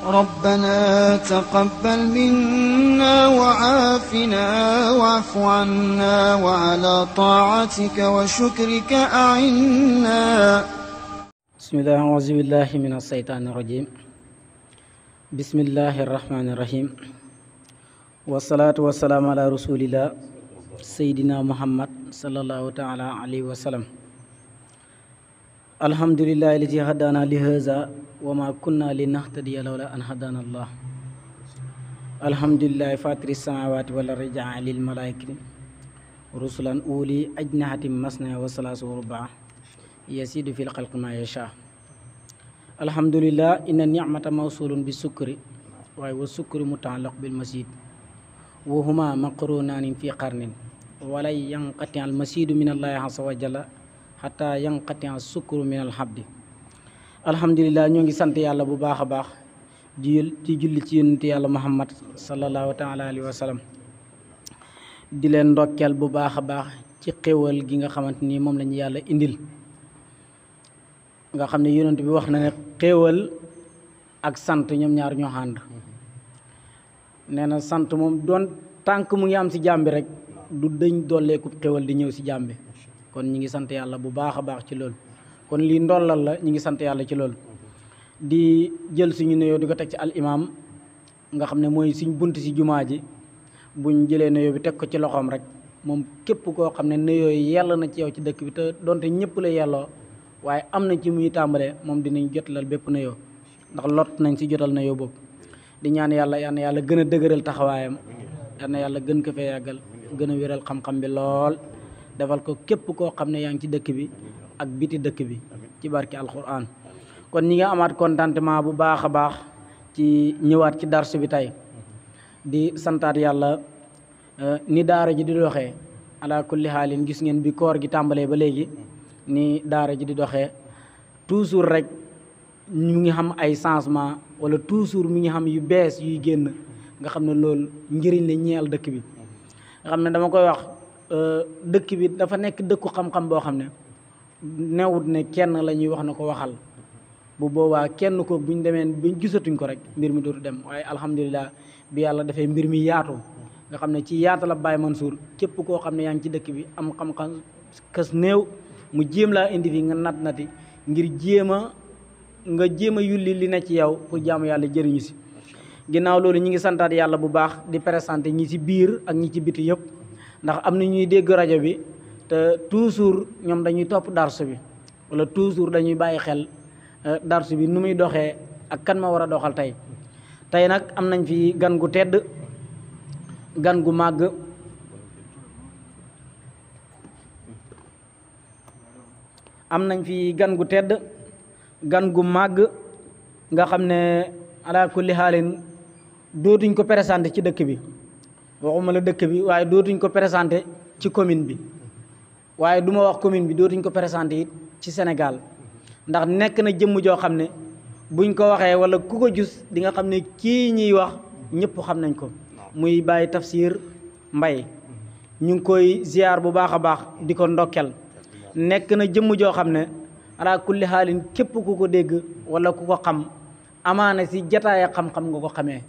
ربنا تقبل منا وعافنا واعف عنا وعلى طاعتك وشكرك أعنا. بسم الله أعوذ بالله من الشيطان الرجيم. بسم الله الرحمن الرحيم. والصلاة والسلام على رسول الله سيدنا محمد صلى الله تعالى عليه وسلم. الحمد لله الذي هدانا لهذا وما كنا لنهتدي لولا أن هدانا الله. الحمد لله فاطر السماوات والأرض جاعل الملائكة رسلا أولي أجنحة مثنى وثلاث ورباع يزيد في الخلق ما يشاء. الحمد لله إن النعمة موصول بالسكر والسكر متعلق بالمزيد وهما مقرونان في قرن ولا ينقطع المزيد من الله عز وجل حتى ينقطع السكر من الحبد. alhamdulilah ñoo ngi sant yàlla bu baax a baax di julli ci yonent yàlla muhammad sallallahu taala alayhi wa sallam di leen ndokkeel bu baax a baax ci xéwal gi nga xamante ni moom lañu yàlla indil nga xam ne yonent bi wax na ne xéwal ak sant ñoom ñaar ñoo ànd nee na sant moom doon tànk mu ngi am si jàmbi rek du dëñ dolleeku xéwal di ñëw si jàmbi kon ñi ngi sant yàlla bu baax a baax ci loolu kon lii ndollal la ñi ngi sant yàlla ci loolu di jël suñu nuyoo di ko teg ci al imam nga xam ne mooy suñ bunt si jumaa ji buñ jëlee nuyoo bi teg ko ci loxoom rek moom képp koo xam ne nuyoo yi yàlla na ci yow ci dëkk bi te donte ñëpp la yelloo waaye am na ci muy tàmbalee moom dinañ jotalal bépp nuyoo ndax lot nañ si jotal nuyoo boobu di ñaan yàlla yàlla gën a dëgëral taxawaayam yal na yàlla gën ko fee yàggal gën a wéral xam-xam bi lool defal ko képp koo xam ne yaa ngi ci dëkk bi ak biti dëkk bi ci barki alquran. kon ñi nga amaat contentement bu baax a baax ci ñëwaat ci darsu bi tey di santaat yàlla ni daara ji di doxee ala kulli xaalin gis ngeen bi koor gi tàmbalee ba léegi ni daara ji di doxee toujours rek ñu ngi xam ay changement wala toujours mi ngi xam yu bees yuy génn nga xam ne loolu njëriñ la ñeel dëkk bi nga xam ne dama koy wax dëkk bi dafa nekk dëkku xam-xam boo xam ne newut ne kenn la ñuy wax na ko waxal bu boobaa kenn ko buñ demee buñ gisatuñ ko rek mbir mi dootu dem waaye alhamdulilah bi yàlla dafay mbir mi yaatu nga xam ne ci yaata la Baye Mansour képp koo xam ne yaa ngi ci dëkk bi am xam-xam kës néew mu jéem laa indi fi nga nati ngir jéem a yulli li ne ci yow pour jaamu yàlla jëriñu si ginnaaw loolu ñi ngi santaat yàlla bu baax di présenté ñi ci biir ak ñi ci biti yëpp ndax am na ñuy dégg rajo bi te toujours ñoom dañuy topp darsu bi wala toujours dañuy bàyyi xel darsu bi nu muy doxee ak kan ma war a doxal tey nag am nañ fi gan gu tedd gan gu màgg am nañ fi gan gu tedd gan gu màgg nga xam ne ala kulli xaalin dootuñ ko présenté ci dëkk bi waxuma la dëkk bi waaye dootuñ ko présenté ci commune bi waaye du ma wax commune bi dootuñ ko présenté it ci Sénégal ndax nekk na jëmm joo xam ne buñ ko waxee wala ku ko gis di nga xam ne kii ñuy wax ñëpp xam nañ ko muy Baye Tafsir Mbaye ñu ngi koy ziar bu baax a baax di ko ndokkel nekk na jëmm joo xam ne ala kulli xaalin képp ku ko dégg wala ku ko xam amaana si jataaya xam-xam nga ko xamee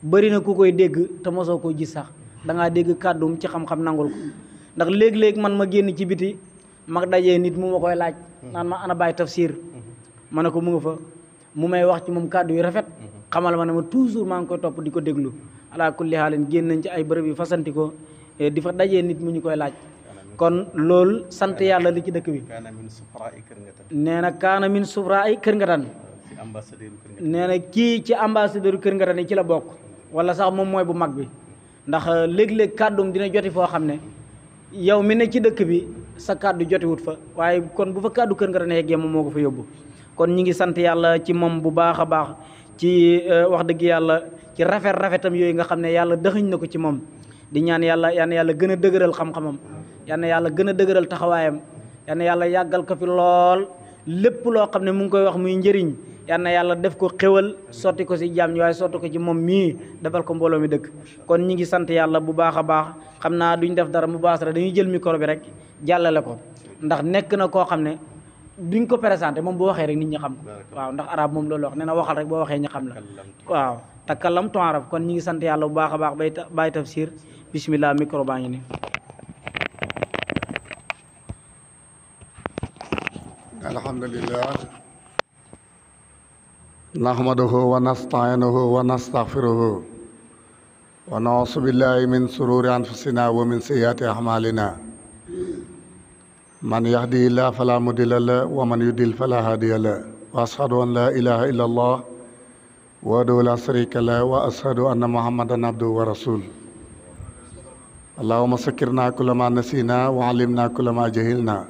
bëri na ku koy dégg te mosoo koo gis sax da ngaa dégg kàddum ci xam-xam nangul ko ndax léeg-léeg man ma génn ci biti mag dajee nit mu ma koy laaj naan ma ana Baye Tafsir ma ne ko mu nga fa mu may wax ci moom kàddu yu rafet xamal ma ne ma toujours maa ngi koy topp di ko déglu ala kulli xaalin génn nañ ci ay bërëb yu fasanti ko di fa dajee nit mu ñu koy laaj kon loolu sant yàlla li ci dëkk bi nee na kaana min sufra ay Kër Ngatan nee na kii ci ambassadeur Kër Ngatan yi ci la bokk wala sax moom mooy bu mag bi ndax léeg-léeg kàddum dina joti foo xam ne yow mi ne ci dëkk bi sa kàddu jotiwut fa waaye kon bu fa kàddu Kër Ngatan yeggee moom moo ko fa yóbbu kon ñi ngi sant yàlla ci moom bu baax a baax ci wax dëgg yàlla ci rafetam yooyu nga xam ne yàlla dëxëñ na ko ci moom di ñaan yàlla yàlla gën a dëgëral xam-xamam yàlla gën a dëgëral taxawaayam yàlla yàggal ko fi lool lépp loo xam ne mu ngi koy wax muy njëriñ yàlla def ko xéwal sotti ko si jaam ñi waaye sotti ko ci moom mii defal ko mbooloo mi dëkk kon ñi ngi sant yàlla bu baax a baax xam naa duñ def dara mu baas rek dañuy jël micro bi rek jàllale ko ndax nekk na koo xam ne duñ ko présenté moom boo waxee rek nit ñi xam ko waaw ndax arab moom loolu wax nee na waxal rek boo waxee ñu xam la waaw takallam ton arab kon ñi ngi sant yàlla bu baax a baax Baye Tafsir bismillah micro baa ngi ni alhamdulillah nahmaduhu wa nasta'inuhu wa nastaghfiruhu wa na'udzu billahi min sururi anfusina wa min sayyiati a'malina man yahdihillahu fala mudilla lahu wa man yudlil fala hadiya lahu wa ashhadu an la ilaha illallah wahdahu la sharika lahu wa ashhadu anna muhammadan abduhu wa rasuluh allahumma sakkirna kulla ma nasina wa 'allimna kulla ma jahilna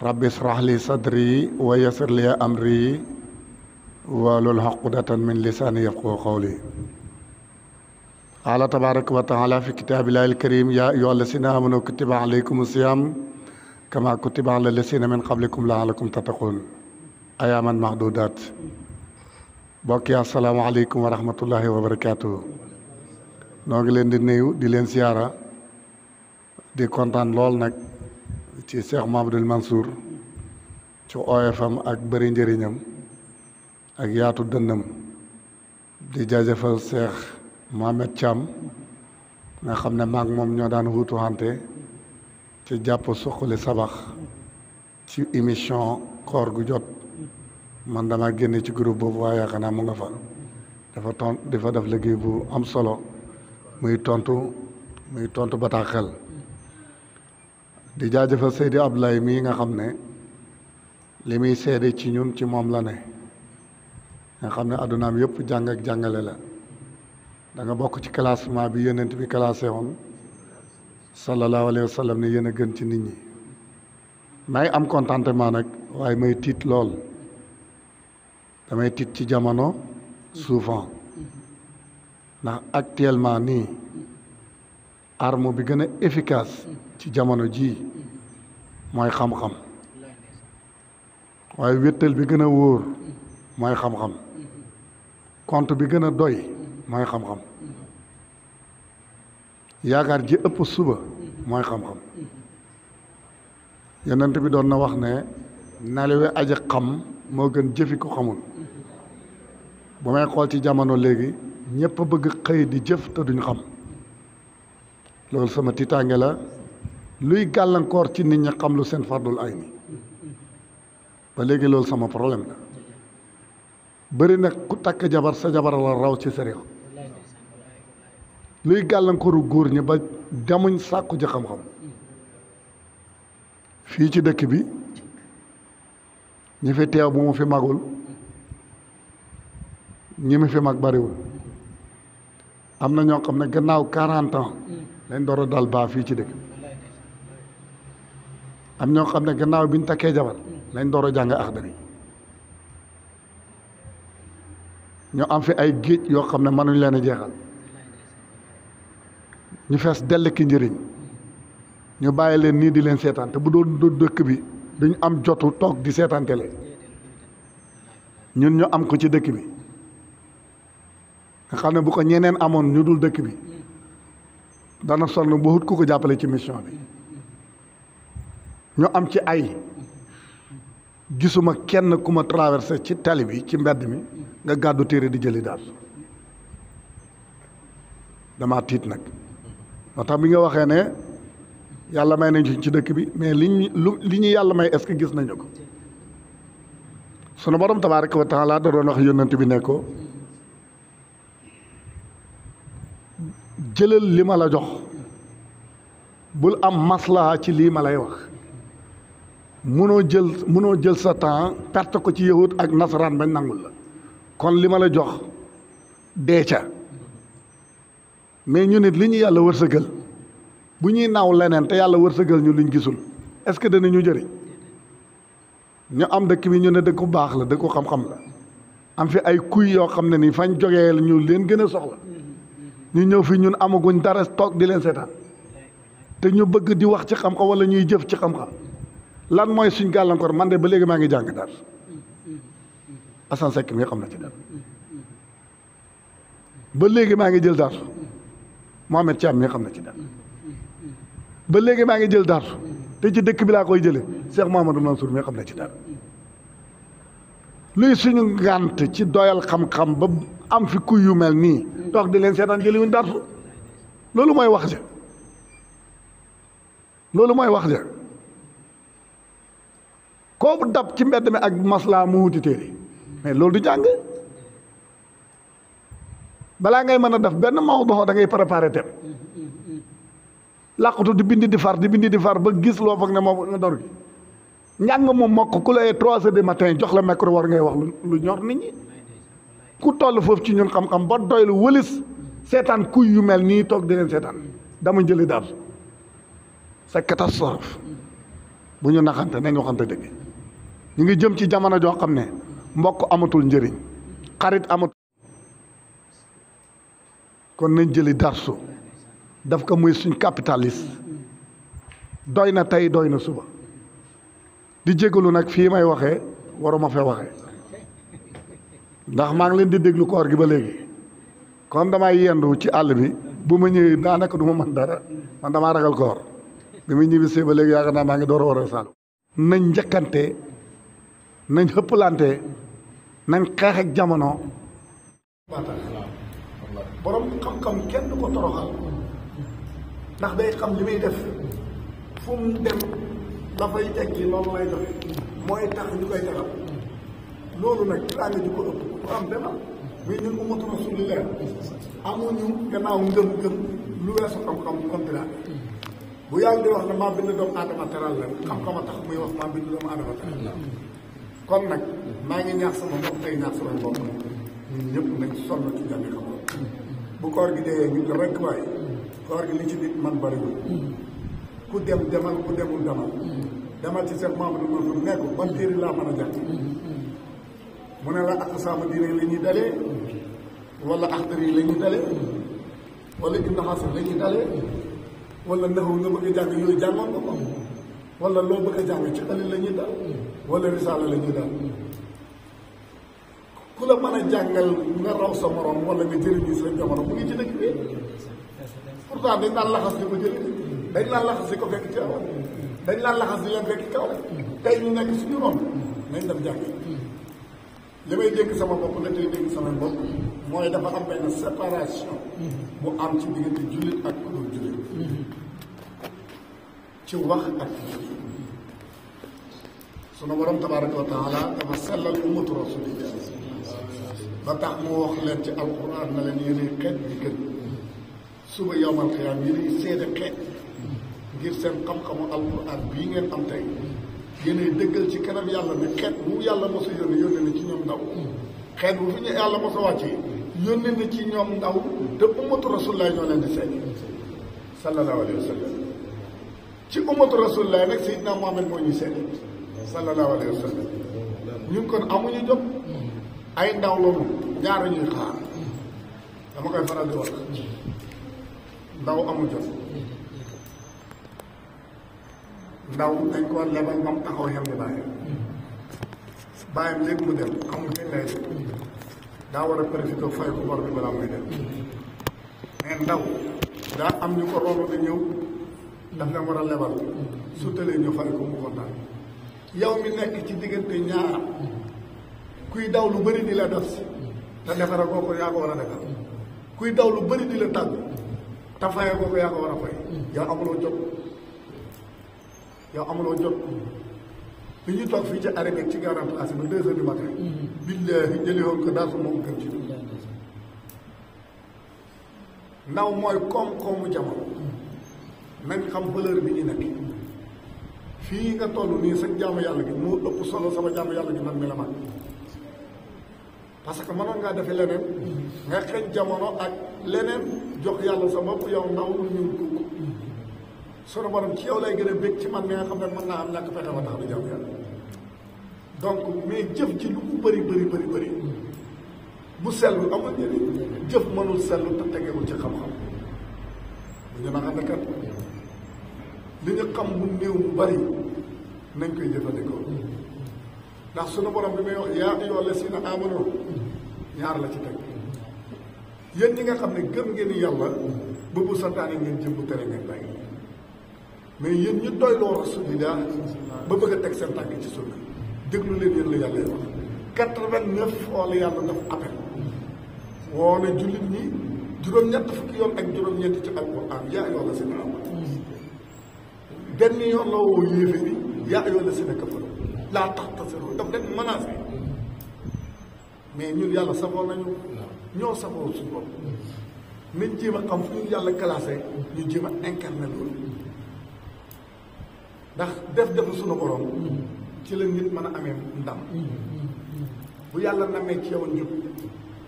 rabbi israh li sadri wa yassir li amri wahlul uqdatan min lisani yafqahu qawli qala tabaraka wa ta'ala fi kitabillahi al-karim ya ayyuhallazina amanu kutiba alaykumus siyam kama kutiba alal lazina min qablikum la'allakum tattaqun ayaman mahdudat bokk yi assalaamu aleykum wa rahmatullahi wa barakatuh noo ngi leen di nuyu di leen siyaara di kontaan lool nag ci Cheikh Mouhamadoul Mansour ci oyofam ak bëri njëriñam ak yaatu dënnam di jaajëfal Cheikh Mohamed Thiam nga xam ne maag moom ñoo daan wuutu hante ci jàpp suqali sabax ci émission koor gu jot man dama génne ci groupe boobu waaye yaakaar naa mu nga fa dafa def liggéey bu am solo muy tontu bataaxel di jaajëfal Seydi Abdoulaye mii nga xam ne li muy seede ci ñun ci moom la ne nga xam ne addunaam yëpp jàng ak jàngale la da nga bokk ci classement bi yonent bi classé woon sallallahu alayhi wa sallam ne yéen a gën ci nit ñi may am contentement nag waaye may tiit lool damay tiit ci jamono souvent ndax actuellement nii arme bi gën a efficace ci jamono ji mooy xam-xam waaye wéttal bi gën a wóor mooy xam-xam compte bi gën a doy mooy xam-xam yaakaar ji ëpp suba mooy xam-xam yonent bi doon na wax ne nelawe aji xam moo gën jëfi ko xamul bu may xool ci jamono léegi ñëpp a bëgg xëy di jëf te duñ xam loolu sama tiitaange la luy gàllankoor ci nit ñi xam lu seen fardul ay ni ba léegi loolu sama problème la bëri nag ku takk jabar sa jabar la raw ci sariya luy gàllankooru góor ñi ba demuñ sàkku ji xam-xam fii ci dëkk bi ñi fi teew bu mu fi magul ñi mi fi mag bariwul am na ñoo xam ne gannaaw 40 ans lañ door a dal baa fii ci dëkk bi am ñoo xam ne gannaaw bi ñu takkee jabar lañ door a jàng Axdari ñu am fi ay géej yoo xam ne mënuñ leen a jeexal ñu fees dell ki njëriñ ñu bàyyi leen nii di leen seetaan te bu doon dëkk bi duñ am jotu toog di seetaan télé ñun ñu am ko ci dëkk bi nga xam ne bu ko ñeneen amoon ñu dul dëkk bi dana sonn ba wut ku ko jàppale ci mission bi ñu am ci ay gisuma kenn ku ma traversé ci tali bi ci mbedd mi nga gàddu téere di jëli daal dama tiit nag moo tax bi nga waxee ne yàlla may nañ ci dëkk bi mais li ñu yàlla may est-ce que gis nañu ko sunu borom tabaaraka wa taala da doon wax yónnent bi ne ko jëlal li ma la jox bul am maslaha ci lii ma lay wax munoo jël sa temps perte ko ci yahud ak nasaraan bañ nangul la kon li ma la jox dee ca mais ñu nit li ñu yàlla wërsëgal bu ñuy naaw leneen te yàlla wërsëgal ñu luñ gisul est-ce que danañu jëriñ ñu am dëkk bi ñu ne dëkku baax la dëkku xam-xam la am fi ay kuy yoo xam ne ni fañ jógee ñu leen gën a soxla ñu ñëw fi ñun amaguñ dara toog di leen seetaan te ñu bëgg di wax ci xam-xam wala ñuy jëf ci xam-xam lan mooy suñ gàllankoor man de ba léegi maa ngi jàng dara Assane Seck mi xam na ci dara ba léegi maa ngi jël dara Mohamed Thiam mi xam na ci dara ba léegi maa ngi jël dara te ci dëkk bi laa koy jële Cheikh Mouhamadou Mansour mi xam na ci dara luy suñu ngànt ci doyal xam-xam ba am fi kuy yu mel nii toog di leen seetaan jëliwuñ darsu loolu mooy wax ja loolu mooy wax ja koo dab ci mbedd mi ak maslaa mu wuti téere mais loolu du jàng balaa ngay mën a def benn mawdu da ngay préparé tem làqatu di bindi di far ba gis loo foog ne moom nga dor gi njàng moom mokk ku lay 3 heures du matin jox la micro war ngay wax lu ñor nit ñi ku toll foofu ci ñun xam-xam ba doy lu wëlis seetaan kuy yu mel nii toog di leen seetaan dama jëli daal c'est catastrophe bu ñu naxante nañ waxante dëgg ñu ngi jëm ci jamono joo xam ne mbokk amatul njëriñ xarit amatul kon nañ jëli darsu daf ko muy suñ capitaliste doy na tey doy na suba di jégalu nag fii may waxee waruma fee waxee ndax maa ngi leen di déglu koor gi ba léegi comme damay yendu ci àll bi bu ma ñëwee daanaka du ma mën dara man damaa ragal koor bi muy ñibbisee ba léegi yaakaar naa maa ngi door a war a saalu nañ njëkkante nañ xëppalante nañ xeex ak jamono borom xam-xam kenn du ko toroxal ndax day xam li muy def fu mu dem dafay tekki loolu lay joxe mooy tax ñu koy defal loolu nag ci laa nga ji ko ëpp ku am demal mais ñun ummatu rasulillah amuñu gannaaw ngëm-ngëm lu weesu xam-xam contrat bu yàlla di wax ne maa bind doomu aadama teral la xam-xam a tax muy wax maa bind doomu aadama teral la kon nag maa ngi ñaax sama bopp tey ñaax sama bopp ñun ñëpp nañ sonn ci jàngi xam-xam bu koor gi dee ñu ko rek waaye koor gi li ci nit man bariwul ku dem demal ku demul demal ci seen membre Mansour nekk ban téere laa mën a jàng mu ne la ak sama diine la ñuy dalee wala axtari la ñuy dalee wala ibn Hasan la ñuy dalee wala naxu nga bëgg a jàng yooyu jàngoon nga ko wala loo bëgg a jàng ci xalil la ñuy dal wala risaala la ñuy dal ku la mën a jàngal nga raw sa morom wala nga jëriñu sa jamono mu ngi ci dëkk bi pourtant dañ daan laxas di ko jëli dañ daan laxas di ko fekk ci awoon dañ daan laxas di leen fekk kaw tey ñu nekk suñu ron nañ dem jàng li may dégg sama bopp la tey dégg sama bopp mooy dafa am benn séparation bu am ci diggante jullit ak ku dul jullit ci wax ak jëf sunu borom tabaraka wa taala dafa sellal ummatu rasulillah ba tax mu wax leen ci alquran na leen yéenay xeet bi gën suba yowmal xiyaam yéenay seede xeet ngir seen xam-xamu alquran bii ngeen am tey yéenay dëggal ci kanam yàlla ne xeet bu yàlla mos a yónni na ci ñoom ndaw xeet bu fi ñu yàlla mos a wàccee yónni na ci ñoom ndaw te ummatu rasulillah ñoo leen di seede sallallahu alayhi wa sallam ci ummatu rasulillah nag Seydina Muhammad moo ñuy seede sallallahu alayhi wa sallam ñun kon amuñu jot ay ndaw loolu ñaara ñuy xaar dama koy faral di wax ndaw amul jot ndaw dañ ko lebal ba mu taxaw yem ni bàyyam léegi mu dem xamul kañ lay dem daa war a profité fay ko bor bi balaa muy dem mais ndaw daa am ñu ko romb di ñëw daf leen war a lebal su tëlee ñu fay ko mu kontaan yow mi nekk ci diggante ñaar kuy daw lu bëri di la def si te defara kooku yaa ko war a defar kuy daw lu bëri di la tàgg te fayee kooku yaa ko war a fay yow amuloo jot li ñuy toog fii ci arrêt ci garan place ba 2 heures du matin billaahi jëli woon ko daal su moom gën ci ndaw mooy koom-koomu jamono nañ xam valeur bi ñu nekk fii nga toll nii sa jaamu yàlla gi moo ëpp solo sama jaamu yàlla gi man mi la mag parce que mënoon ngaa defee leneen nga xëj jamono ak leneen jox yàlla sa bopp yow ndaw lu ñuul kukk sunu borom ci yow lay gën a bég ci man mi nga xam ne mën naa am ñàkk fexe ba tax di jaamu yàlla donc mais jëf ci lu mu bëri bu sellu amul njëriñ jëf mënul sellu te tegewul ci xam-xam bu ñu naxam ne kat li ñu xam bu néew mu bëri nañ koy jëfandikoo ndax sunu borom bi may wax yaa ayyuhal lazina aamanu ñaar la ci teg yéen ñi nga xam ne gëm ngeen yàlla ba bu santaane ngeen jëm bu tere ngeen bàyyi mais yéen ñu doyloo rasulillah ba bëgg a teg seen tànk ci sunna déglu leen yéen la yàlla wax 89 fois la yàlla daf appel woo ne jullit ñi juróom-ñett fukki yoon ak juróom-ñeent ci alquran yaa ayyuha llazina aamanu benn yoon la woo yéeféer yi yaa ayyuha llazina kafaru laa ta'taziruu daf leen menacé mais ñun yàlla saboo nañu ñoo saboo suñu bopp nañ jéem a xam fu ñu yàlla classé ñu jéem a incarné loolu ndax def suñu borom ci la nit mën a amee ndam bu yàlla namee ci yow njub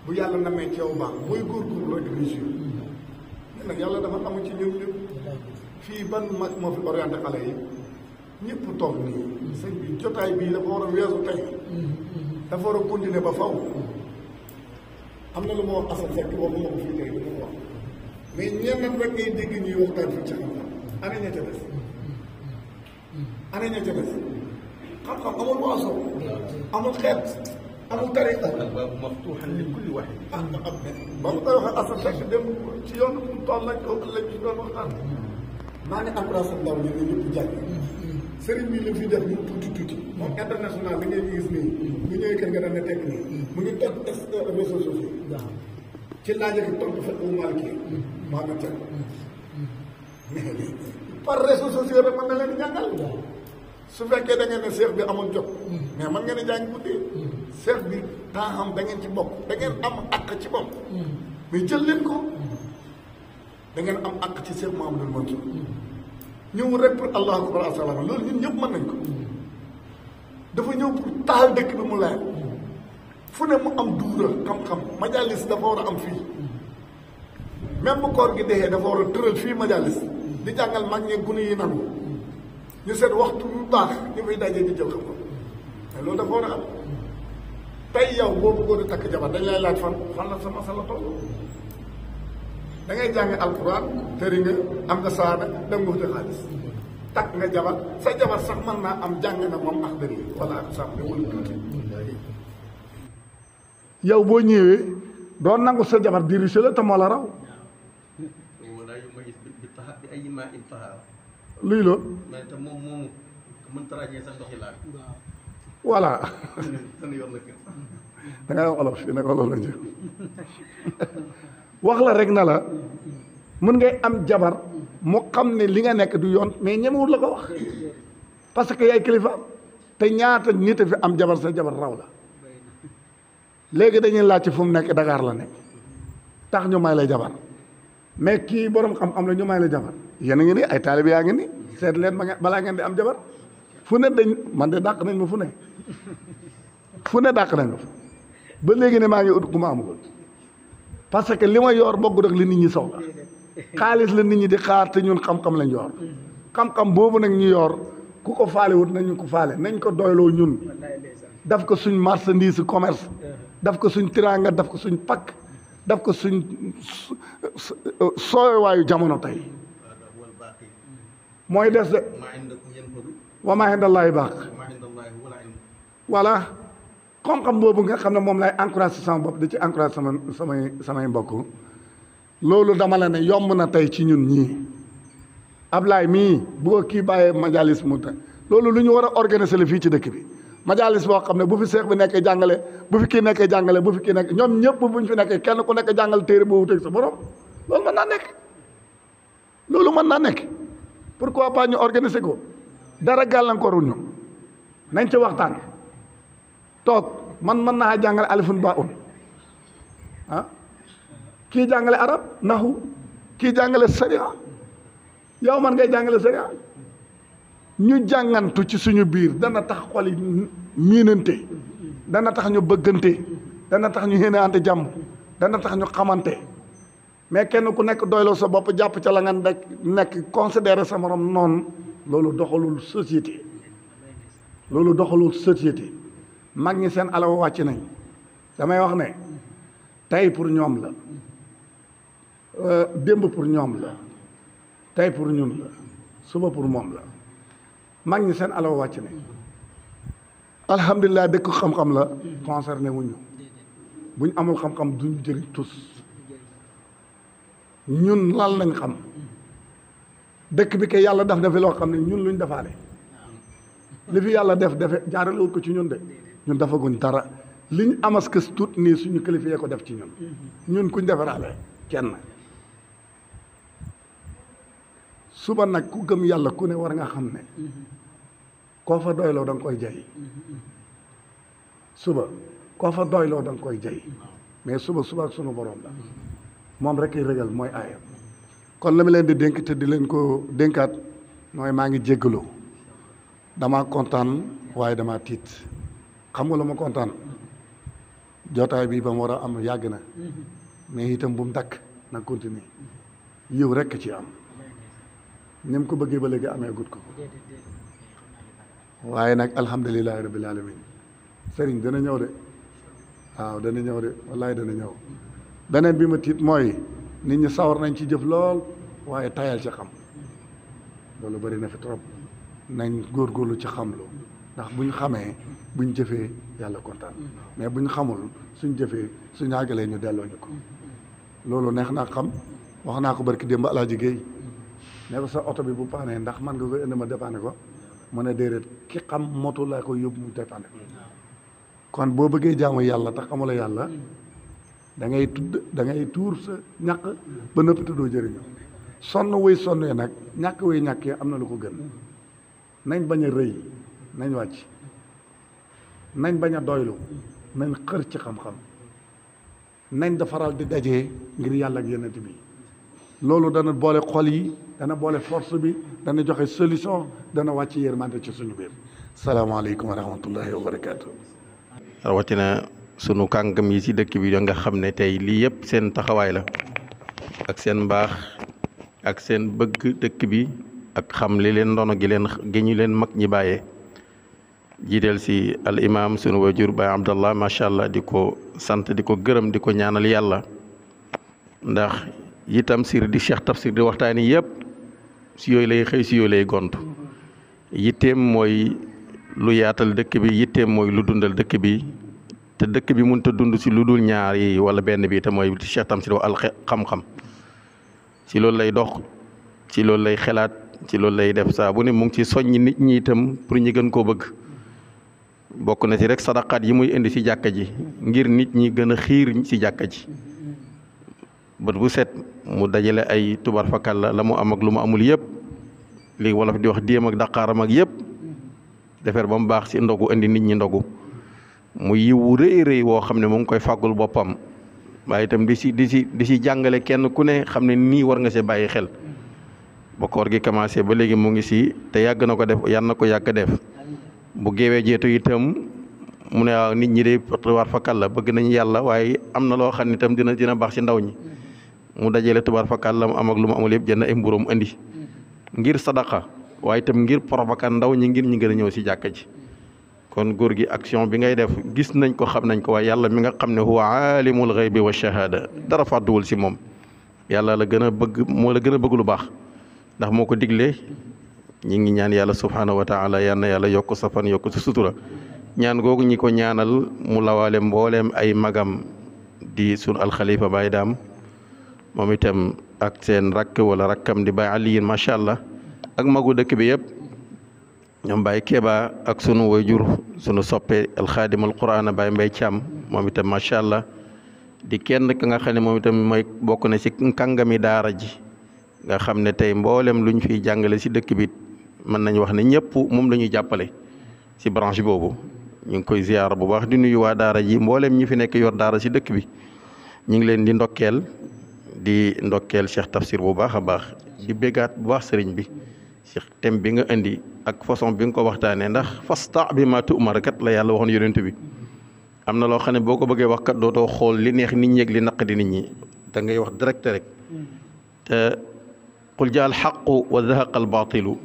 bu yàlla namee ci yow baax booy góorgóorlu rek réussir mais nag yàlla dafa amu ci ñun ñëpp fii ban mag moo fi orienté xale yi ñëpp toog nii sëñ bi jotaay bii dafa war a weesu tey dafa war a continuer ba faw am na lu ma wax asal fekk waxuma ko fii tey du ma ko wax mais ñenn rek ngay dégg ñuy waxtaan fii ci xam-xam ana ña ca des ana ña ca des xam-xam amul waaso amul xeet amul tariqa albaabu maftuuhan li kulli waahid ba mu koy waxee asal fekk dem ci yoon mu toll nag lañ ci doon waxtaan maa ngi encouragé ndaw ñi ne ñëpp jàng sëriñ bi li fi def ñu tuuti moom international da ngay gis nii bu ñëwee kër nga daan ne tekk nii mu ngi toj réseaux sociaux ci laaj ak tontu fekk mu maal kii maa nga teg mais par réseaux sociaux rek mën na leen jàngal su fekkee da ngeen ne seex bi amul jot mais mën ngeen a jàng guddi seex bi temps am da ngeen ci bokk da ngeen am àq ci bopp mais jël leen ko da ngeen am àq ci seex Mouhamadoul Mansour ñëw rek pour allahu akbar asalaama loolu ñun ñëpp mën nañ ko dafa ñëw pour taal dëkk bi mu leer fu ne mu am duura xam-xam majalis dafa war a am fii même bu koor gi dexee dafa war a tëral fii majalis di jàngal mag ñi gune yi nangu ñu seet waxtu bu baax ñu fay dajee di jël xam-xam mais loolu dafa war a am tey yow boo bëggoon a takk jabar dañ lay laaj fan la sa masala toll da ngay jàng alquran tëri nga am nga saada dem nga wuti xaalis takk nga jabar sa jabar sax mën naa am jàng na moom ax dëri wala ak sax wala tuuti yow boo ñëwee doon nangu sa jabar dirigé la te moo la raw wala yu ma gis bi taxa bi ay maa in taxa luy loolu mais te moom moomu mën tarajee sa ndoxi laal voilà seen yoon la kër da ngay wax olof fii nag olof la njëkk wax la rek na la mën ngay am jabar mu xam ne li nga nekk du yoon mais ñemewul la ko wax parce que yaay kilifa te ñaata nit a fi am jabar sa jabar raw la léegi dañuy laaj fu mu nekk Dakar la nekk tax ñu may la jabar mais kii borom xam-xam la ñu may la jabar yéen a ngi ni ay taalibe yaa ngi ni seet leen balaa ngeen di am jabar fu ne dañ man de dàq nañ ma fu ne dàq nañ ma fa ba léegi ne maa ngi ut ku ma amagul parce que li ma yor bokkut ak li nit ñi soxla xaalis la nit ñi di xaar te ñun xam-xam lañ yor xam-xam boobu nag ñu yor ku ko faale wut nañu ko faale nañ ko doyloo ñun daf ko suñ marchandise commerce daf ko suñ tiraanga daf ko suñ pakk daf ko suñ sooywaayu jamono tey mooy des de wa maa indallaahi baaq voilà xam-xam boobu nga xam ne moom lay encouragé sama bopp di ci encouragé samay mbokk loolu dama la ne yomb na tey ci ñun ñii Ablaye mii bu ko kii bàyyee majalis mu ta loolu lu ñu war a organiser la fii ci dëkk bi majalis boo xam ne bu fi seex bi nekkee jàngale bu fi kii nekkee jàngale bu fi kii nekk ñoom ñëpp buñ fi nekkee kenn ku nekk jàngal téere boo wuteeg sa borom loolu mën naa nekk loolu mën naa nekk pourquoi pas ñu organiser ko dara gàllankoorul ñu nañ ci waxtaan toog man mën naa jàngale alifun ba un ah kii jàngale arab naxu kii jàngale sariya yow man ngay jàngale sariya ñu jàngantu ci suñu biir dana tax xol yi miinante dana tax ñu bëggante dana tax ñu yéeneante jàmm dana tax ñu xamante mais kenn ku nekk doyloo sa bopp jàpp ca la nga nekk considéré sa morom noonu loolu doxalul société loolu doxalul société mag ñi seen alaw wàcc nañ damay wax ne tey pour ñoom la démb pour ñoom la tey pour ñun la suba pour moom la mag ñi seen alaw wàcc nañ alhamdulilah dëkk xam-xam la concerné wuñu buñ amul xam-xam duñu jëriñ tus ñun lan lañ xam dëkk bi kay yàlla def na fi loo xam ne ñun luñ defaale li fi yàlla defe jaaralewut ko ci ñun de ñun defaguñ dara liñ amas kës tuut nii suñu kilifa yee ko def ci ñun kuñ defaraale kenn suba nag ku gëm yàlla ku ne war nga xam ne koo fa doyloo da nga koy jay suba koo fa doyloo da nga koy jay mais suba ak sunu borom la moom rek ay régal mooy aayam kon la ma leen di dénk te di leen ko dénkaat mooy maa ngi jéggalu damaa kontaan waaye damaa tiit xam nga lu ma kontaan jotaay bi ba mu war a am yàgg na mais itam bu mu dakk na continuer yiw rekk ci am ni mu ko bëggee ba léegi amee gut ko waaye nag alhamdulilahi rabbil alamin sëriñ dana ñëw de waaw dana ñëw de wallahi dana ñëw beneen bi ma tiit mooy nit ñi sawar nañ ci jëf lool waaye tayal ci xam loolu bari na fi trop nañ góorgóorlu ci xamlu ndax buñ xamee buñ jëfee yàlla kontaan mais buñ xamul suñ jëfee suñ àggalee ñu delloo ñu ko loolu neex naa xam wax naa ko barki démb Alaaji Géey ne ko sa oto bi bu paanee ndax man nga koy indi ma dépanne ko mu ne déedéet ki xam moto laa koy yóbbu mu dépanne kon boo bëggee jaamu yàlla te xamula yàlla da ngay tuur sa ñàq ba nëpp tuddoo jëriñu sonn wuy sonnee nag ñàkk wuy ñàkkee am na lu ko gën nañ bañ a rëy nañ wàcc nañ bañ a doylu nañ xër ci xam-xam nañ defaral di dajee ngir yàlla ak yonent bi loolu dana boole xol yi dana boole force bi dana joxe solution dana wàcc yërmande ci suñu biir salaamaaleykum wa rahmatullahi wa barakaatu. rawatina sunu kàngam yi ci dëkk bi nga xam ne tey lii yëpp seen taxawaay la ak seen mbaax ak seen bëgg dëkk bi ak xam li leen ndono gi ñu leen mag ñi bàyyee jiiteel si al imam sunu wajur Baay Abdallah macha allah di ko sant di ko gërëm di ko ñaanal yàlla ndax yi Tamsir di Cheikh Tafsir di waxtaani yëpp si yooyu lay xëy si yooyu lay gont yitteem mooy lu yaatal dëkk bi yitteem mooy lu dundal dëkk bi te dëkk bi mënut a dund si lu dul ñaar yi wala benn bi te mooy Cheikh Tamsir wa al xam-xam si loolu lay dox ci loolu lay xelaat ci loolu lay def saa bu ne mu ngi ci soññ nit ñi itam pour ñu gën koo bëgg bokk na ci rek sadaqaat yi muy indi si jàkka ji ngir nit ñi gën a xiir si jàkka ji bët bu set mu dajale ay tubar fakal la mu am ak lu mu amul yëpp li wolof di wax déem ak daqaaram ak yëpp defar ba mu baax si ndogu indi nit ñi ndogu mu yiwu rëy rëy woo xam ne mu ngi koy fàggul boppam waaye itam di si jàngale kenn ku ne xam ne nii war nga see bàyyi xel ba koor gi commencé ba léegi mu ngi si te yàgg na ko def yal na ko yàgg def bu géewee jeetu itam mu ne waaw nit ñi de tubaar fakal la bëgg nañu yàlla waaye am na loo xam ne itam dina baax si ndaw ñi mu dajale tubaar fakal la mu am ak lu mu amul yëpp jënd ay mburóom indi ngir sadaqa waaye itam ngir provoquer ndaw ñi ngir ñu gën a ñëw si jàkka ji kon góor gi action bi ngay def gis nañ ko xam nañ ko waaye yàlla mi nga xam ne huwa aalimul ghaybi wa shahada dara fàdduwul si moom yàlla la gën a bëgg moo la gën a bëgg lu baax ndax moo ko diglee ñi ngi ñaan yàlla subhaanahu wa taala yal na yàlla yokk sa fan yokk sa sutura ñaan googu ñi ko ñaanal mu lawaale mbooleem ay magam di sun alxalifa Baye Daam moom itam ak seen rakk wala rakkam di Baye Aliyin macha allah ak magu dëkk bi yëpp ñoom Baye Keba ak sunu wayjur sunu soppe alxaadimul quraan Baye Mbay Caam moom itam macha allah di kenn ka nga xam ne moom itam mooy bokk na ci kàngami daara ji nga xam ne tey mboolem luñ fiy jàngale si dëkk bi mën nañu wax ne ñëpp moom la ñuy jàppale si branche boobu ñu ngi koy ziyaar bu baax di nuyu waa daara ji mboolem ñi fi nekk yor daara si dëkk bi ñu ngi leen di ndokkeel Cheikh Tafsir bu baax a baax di bégaat bu baax sëriñ bi si thème bi nga indi ak façon bi nga ko waxtaanee ndax fasta bi ma tu'mar kat la yàlla waxoon yonent bi am na loo xam ne boo ko bëggee wax kat dootoo xool li neex nit ñi ak li naqadi nit ñi da ngay wax direct rek te qul jaa al xaqu wa zahaqa al baatilu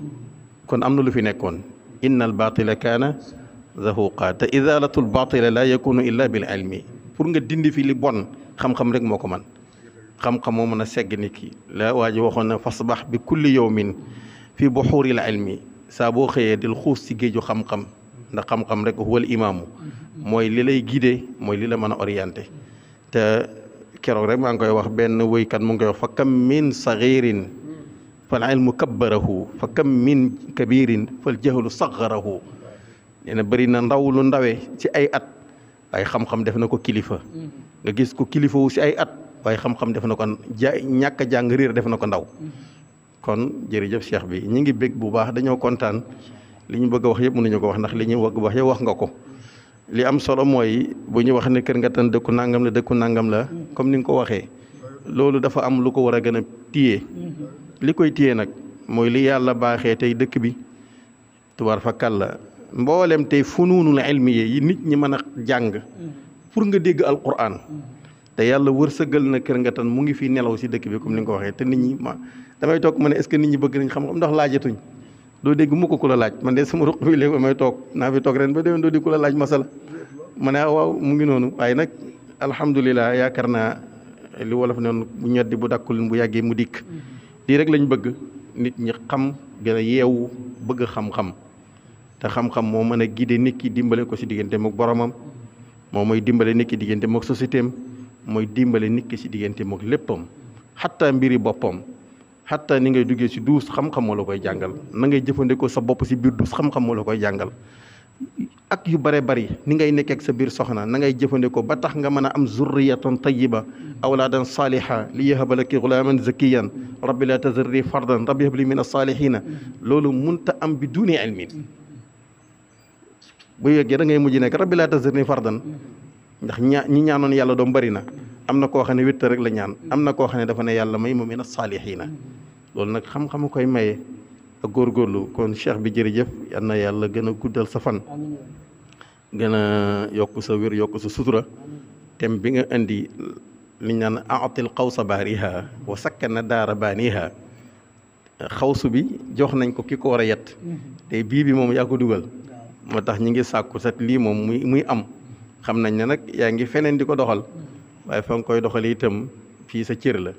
kon am na lu fi nekkoon inna al baatila kaana zahuqa te izalatul baatila la yakunu illa bil ilmi pour nga dindi fi li bon xam-xam rek moo ko man xam-xam moo mën a segg nit ki la waa ji waxoon na fasbax bi kulli yawmin fii buxuuril ilmi saa boo xëyee dil xuus ci géeju xam-xam ndax xam-xam rek huwal imaamu mooy li lay guider mooy li la mën a orienté te keroog rek maa ngi koy wax benn wëykat mu ngi koy wax fa kam min sagirin fal ilmu kabbarahu fa kam min kabirin fal jahlu saggarahu nee na bëri na ndaw lu ndawe ci ay at waaye xam-xam def na ko kilifa nga gis ko kilifa wu si ay at waaye xam-xam def na ko ñàkk a jàng réer def na ko ndaw kon jërëjëf cheikh bi ñi ngi bég bu baax dañoo kontaan li ñu bëgg a wax yëpp mënuñu ko wax ndax li ñu bëgg wax yëpp wax nga ko li am solo mooy bu ñu wax ne Kër Ngatan dëkku nangam la comme ni nga ko waxee loolu dafa am lu ko war a gën a téye li koy téye nag mooy li yàlla baaxee tey dëkk bi tubaar fa kàlla mboolem tey funuunul ilmiye yi nit ñi mën a jàng pour nga dégg alquran te yàlla wërsëgal na Kër Ngatan mu ngi fii nelaw si dëkk bi comme ni nga ko waxee te nit ñi damay toog ma ne est-ce que nit ñi bëgg nañ xam-xam ndax laajatuñ doo dégg mu ko ku la laaj man de sama ruq bi léegi may toog naa fi toog ren ba déwén doo di ku la laaj masala ma ne waaw mu ngi noonu waaye nag alhamdulilah yaakaar naa li wolof noonu bu ñoddi bu dakkul bu yàggee mu dikk lii rek lañ bëgg nit ñi xam gën a yeewu bëgg xam-xam te xam-xam moo mën a guider nit ki dimbale ko si diggante mook boromam moo mooy dimbale nit ki diggante mook société am mooy dimbale nit ki si diggante mook léppam xatta mbiri boppam xatta ni ngay duggee si duus xam-xam moo la koy jàngal na ngay jëfandikoo sa bopp si biir duus xam-xam moo la koy jàngal ak yu bare bari ni ngay nekkee ak sa biir soxna na ngay jëfandikoo ba tax nga mën a am zurriyatan tayyiba awlaadan saliha li yahaba laki gulaaman zakiyan rabbi la tazarri fardan rabbi habli min as-salihina loolu munta am bi duni ilmin bu yeggee da ngay mujj nekk rabbi la tazarni fardan ndax ñi ñaanoon yàlla doom bari na am na koo xam ne wétta rek la ñaan am na koo xam ne dafa ne yàlla may ma min as-salihina loolu nag xam-xamu koy maye ak góorgóorlu kon cheikh bi jërëjëf yal na yàlla gën a guddal sa fan gën a yokk sa wér yokk sa sutura thème bi nga indi li ñu naan aatil xawsa baariha wa sakkana daara baaniha xawsu bi jox nañ ko ki ko war a yett te bii bi moom yaa ko dugal moo tax ñi ngi sàkku set lii moom muy am xam nañ ne nag yaa ngi feneen di ko doxal waaye fa nga koy doxal itam fii sa cër la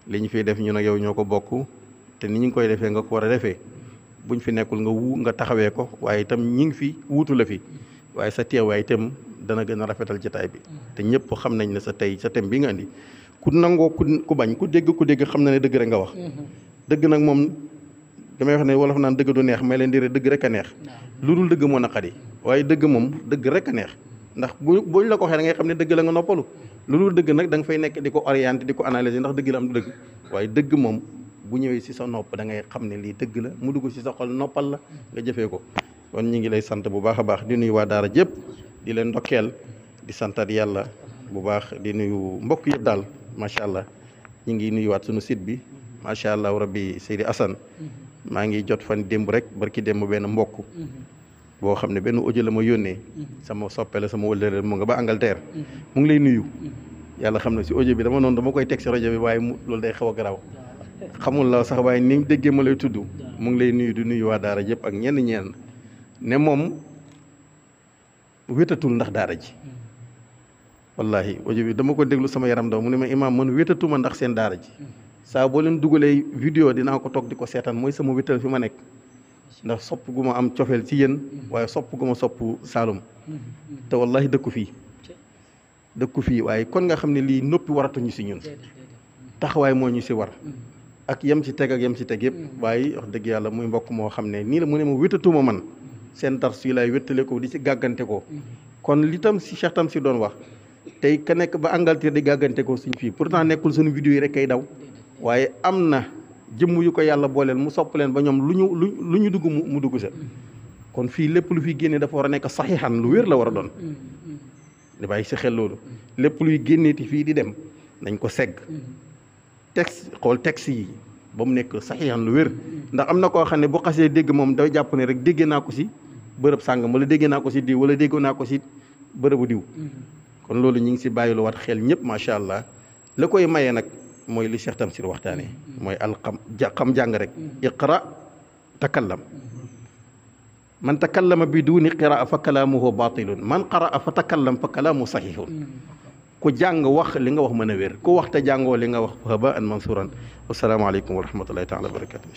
li ñu fiy def ñu nag yow ñoo ko bokk te ni ñu ngi koy defee nga ko war a defee buñ fi nekkul nga taxawee ko waaye itam ñi ngi fi wuutu la fi waaye sa teewaay itam dana gën a rafetal jotaay bi te ñëpp xam nañ ne sa thème bi nga indi ku nangoo ku bañ ku dégg xam na ne dëgg rek nga wax dëgg nag moom damay wax ne wolof naan dëgg du neex may leen di dëgg rek a neex lu dul dëgg moo naqari waaye dëgg moom dëgg rek a neex ndax buñ la ko waxee da ngay xam ne dëgg la nga noppalu lu dul dëgg nag da nga fay nekk di ko orienté di ko analyser ndax dëgg la am du dëgg waaye dëgg moom bu ñëwee si sa nopp da ngay xam ne lii dëgg la mu dugg si sa xol noppal la nga jëfee ko kon ñi ngi lay sant bu baax a baax di nuyu waa daara jëpp di leen ndokkeel di santat yàlla bu baax di nuyu mbokk yëpp daal macha allah ñi ngi nuyuwaat suñu site bi macha allah rabbi Seydi Assane maa ngi jot fan démb rek barki démb benn mbokk boo xam ne benn audio la ma yónnee sama soppe la sama wëllëre mu nga ba Angleterre mu ngi lay nuyu yàlla xam ne si audio bi dama koy teg si rajo bi waaye loolu day xaw a garaaw xamul la sax waaye ni mu déggee ma lay tudd mu ngi lay nuyu di nuyu waa daara jëpp ak ñenn ne moom wétatul ndax daara ji wallahi audio bi dama ko déglu sama yaram daw mu ne ma imaam man wétatuma ndax seen daara ji saa boo leen dugalee vidéo dinaa ko toog di ko seetaan mooy sama wétal fi ma nekk ndax sopp gu ma am cofeel ci yéen waaye sopp gu ma sopp Saalum te wallahi dëkku fii waaye kon nga xam ne lii noppi waratuñu si ñun taxawaay moo ñu si war ak yem ci teg yëpp waaye wax dëgg yàlla muy mbokk moo xam ne nii la mu ne ma wétatuma man seen dars yi laay wéttale ko di si gàggante ko kon li tam si Cheikh tam si doon wax tey ka nekk ba Angleterre di gàggante ko suñ fii pourtant nekkul suñu vidéo yi rek kay daw waaye am na jëmm yu ko yàlla booleel mu sopp leen ba ñoom lu ñu dugg mu dugg sa kon fii lépp lu fi génne dafa war a nekk saxiixan lu wér la war a doon di bàyyi si xel loolu lépp luy génneeti fii di dem nañ ko segg texte yi ba mu nekk saxiixan lu wér ndax am na koo xam ne bu xasee dégg moom day jàpp ne rek déggee naa ko si bërëb sàngam wala déggee naa ko si diw wala déggoo naa ko si bërëbu diw kon loolu ñu ngi si bàyyi lu wat xel ñëpp macha allah la koy maye nag mooy li Cheikh Tamsir waxtaanee mooy xam jàng rek iqra takallam man takallama bi duni qiraa fa kalaamuhu batilun man qaraa fa takallam fa kalaamu sahihun ku jàng wax li nga wax mën a wér ku wax te jàngoo li nga wax haba an mansuran wasalaamaaleykum wa rahmatullahi taala wa barakatu